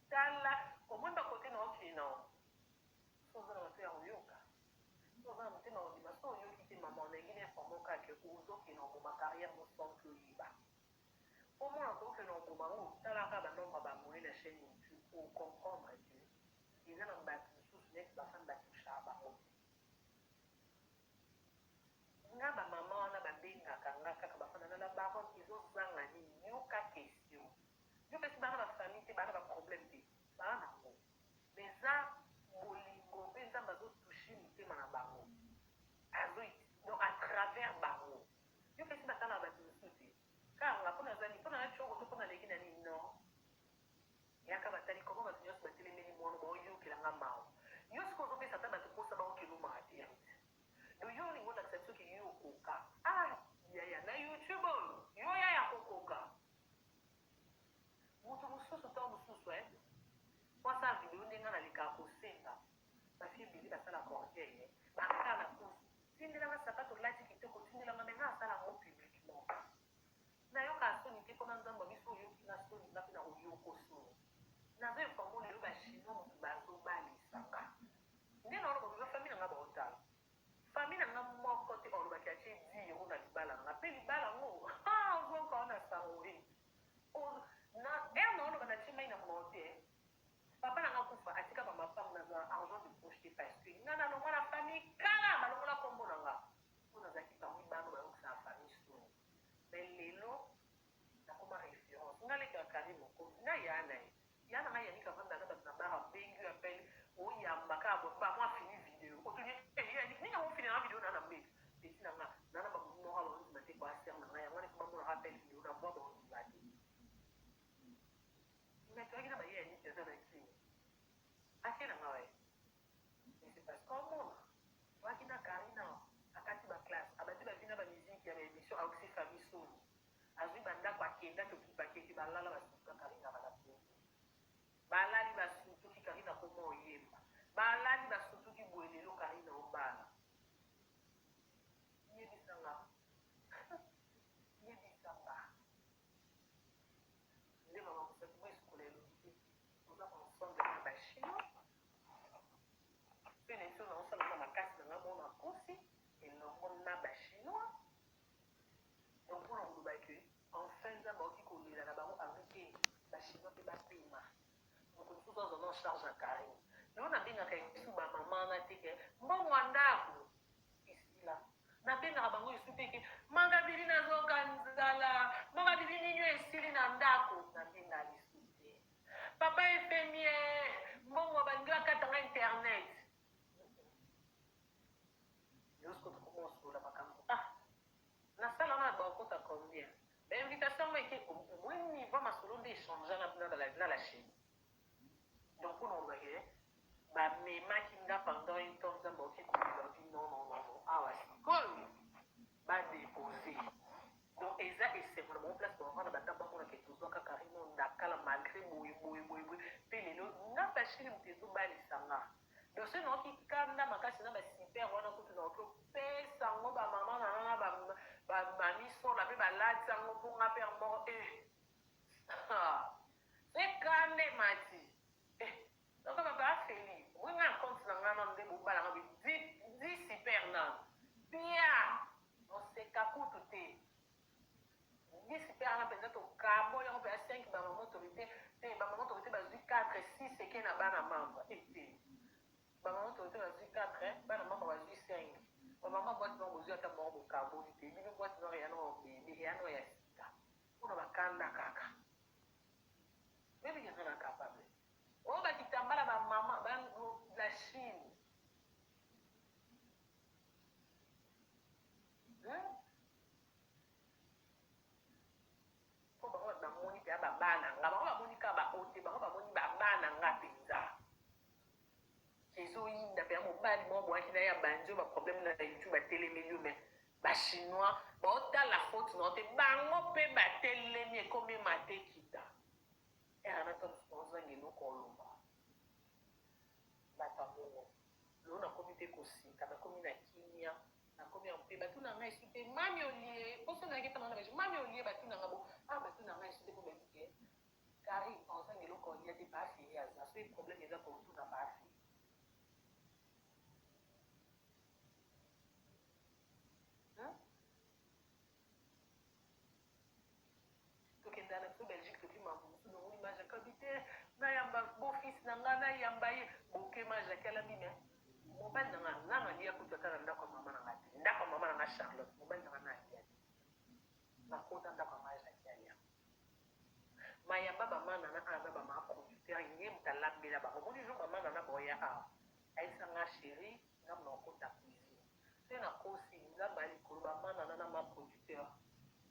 tala omoni ba kote na okende na soki oza na matoyi ya koyoka soki oza na motema ya kondima soki oyoki te maman nalingi na informe yo kaka ke ozo kende koboma carrière no sans que oyeba po omona ke okende koboma ngo tala kaka ba nombre ya ba abonne na chaine youtube o comprendre que eza na batu mosusu neti ba fan ba touchaka bango te. Nga ba maman wana ba bengaka nga kaka ba fanda na la baronne ezo zanga nini yoka question yo pesi bana ba famille te bana ba problème te baa na ngo mais eza bolingo pe nzambe azo touche mitema na bango azo donc à travers bango yo pesi batala batu mosusu te kaka nga pona zani pona na tshoko to pona leki na nini non Yaka batali comment batu nionso batelemeli muana baoyokela nga mawa yo sikoyo ozopesa ata batu posa baokela yo mawa te Ruth donc yo olingi olakisa biso ke yo okoka ah yaya na youtube oyo yo yaya kokoka mutu mosusu tango mosusu eh po asala video nde nga nalekaka kosenga ba fille ebele basalaka orgueil eh bakaka na kuzu tindela nga sapato olati kitoko tindela nga mais nga asala yango publiquement Nayokaka soni te pona nzambe wa biso oyoki nga soni nga pe nako yoko soni nazo informe yo lelo ba chinois mutu bazo balisa nga nde nao loba boye ba famille na nga bao tala famille na nga moko te oloba ke atie 10 euro na libala na nga pe libala ngo haa ozo yoka wana sango he na heure nao loba na tie mayi na monoko te papa na nga akufa atika ba mapangu nazua argent de poche te parce que nga na longwa na famille kala balongola kombo na nga po nazalaki parmi bana oyo bayokisaka famille soni Mais lelo nakoma reference nga leki ya Carine mokonzi nga yaya na ye yaya na nga Yannick avanda na batu na bar abengi yo appel oyamba kaka boye ba mwa fini video otuni eh Yannick nini yango ofini na video na na mbetu petit na nga na na ba moko ba ndima te kwa sœur na nga yango wana ba mona appel video na voix ba ndima te mais toyaki na ba Yannick aza na kini ake na nga waye Mais c'est parce qu'omona toyaki na Carine awa akati ba classe abandi ba vie na ba musique ya ba emission aokisi famille soni azui ba ndaku akenda tokipaki ye te balala basutuka Carine abanda poto balali basutuki Carine akoma oyemba balali basutuki boye lelo Carine obala yebisa nga yebisa nga nde mama mosaki mo esukola elongi te toza ensemble na ba chinois Pe na biso nao sala nga makasi na nga moko na kosi elongo na ba chinois donc pona koloba que enfin nzambe akoki kolela na bango avoue te ba chinois pe ba pema moto mosusu azwa nao charge ya Carine lelo na bengaka lisusu ba maman wana te ke mbongo ya ndaku esila na bengaka bango lisusu te ke manga bibi nazoka nzala manga bibi ninio esili na ndaku na benga lisusu te Papa efemie mbongo balingi bakata nga internet. Lelo sikoyo tokoma kosolola makambo ah nasala wana bakota combien ba invitation yango eke omoni niveau masolo nde echange na la chaine donc mpona koloba ke bamemaki nga pendant un temps nzambe aoki kolela obi non non non non awa sikoyo badepose Donc eza esengo na bango place bavanda ba ta bamona ke tozwaka Carine oyo ndakala malgre boye boye boye boye pe lelo nga Bashili mutu ezo balisa nga donc soki nayoki kanda makasi na ba super wana kutu nakoki pe 10 paire wana mpenza tokaboli yango mpenza 5 ba mama autorité te, ba mama autorité bazwi 4, 6 eke na bana membre ete ba mama autorité bazwi 4, bana membre bazwi 5. Ba mama boîte noire bozwi ata moko, bokaboli te. Bino boîte noire eya nao bebe, eya nao ya sika mpona bakanda kaka. Oyebi nga na capable oyo bakitambala bamama la Chine. Mpo bango bamoni mpenza babana nga, bango bamoni kaka bao te, bango bamoni babana nga mpenza. Ezoyinda mpenza. Mobali moko boyaki na ye abandi oyo baproblème na YouTube, atelemeli yo, mais Bachinois baotala faute na yo te, bango mpe batelemi, ekomi mate kita ere na to mosusu ozanga eloko oloba. Bato ya bongo lelo nakomi mpe koseka, nakomi na kimia, nakomi ya mpe batuna ngai esu te: "Mami, olie?" Mposo nayaki mpa na mami, olie? Batuna nga bo ah, batuna ngai esu te mpo bayebi ke Karine ozanga eloko olia te. Bafili aza soki problème eza kotuna bafili. Tokendaka na biso Belgique, toki mambo mosusu, nomoni Majaki abi te, nayamba beau-fils na nga, nayamba ye boke. Majaki alambi, me mobali na nga nano alia kutu ata na ndako ya mama na nga te, ndako ya mama na nga Charlotte. Mobali na nga na alia te, nakota ndako ya Majaki, alia mayamba bamana na awa na bama producteur, ye moto alambela bango. Moni jour bamana na boya awa, ayebisa nga: "Chéri, nga mona okota cuisine soki nakosi, Nzambe ya likolo." Bamana na ma producteur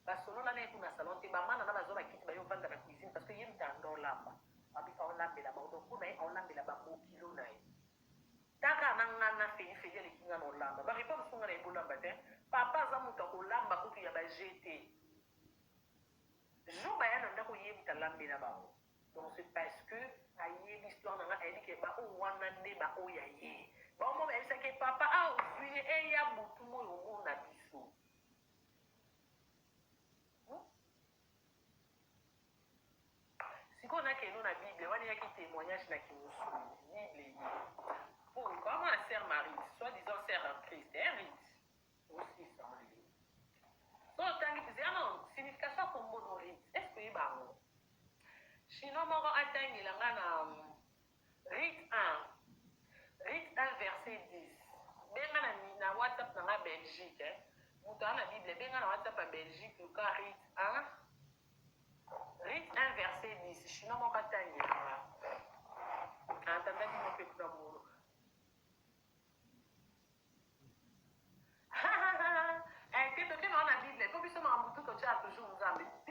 basolola na ye kuna salon te, bamana na bazwa bakiti, bayo vanda na cuisine, parce que ye moto anda olamba, abi aolambela bango. Donc mpona ye aolambela babokilo na ye taka na nga na Feli. Feli aleki nga na olamba barepa mosu, nga na ye bolamba te. Papa aza moto akolamba kutu ya baje te. Jour baya na ndako, ye moto alambela bango. Donc c'est parce que ayebi histoire na nga, ayebi ke baoyo wana nde baoyo ya ye. Bango bayebisaki papa a ozwi ye, eya butu moyo omona biso. Sikoyo nakendo na Bible wana, eyaki témoignage na kimosuni. Bible ye po kama sœur Marie, soit disant sœur en Christ, hein, Rit osisa lelo so otangi yana signification ya kombo no Rit. Est ce que oyeba yango? Chinois moko atangela nga na Rit 1, Rit 1 verset 10. Benga na WhatsApp na nga Belgique, eh. Moto aza na Bible, benga na WhatsApp ya Belgique, luka Rit 1, Rit 1 verset 10. Chinois moko atangela.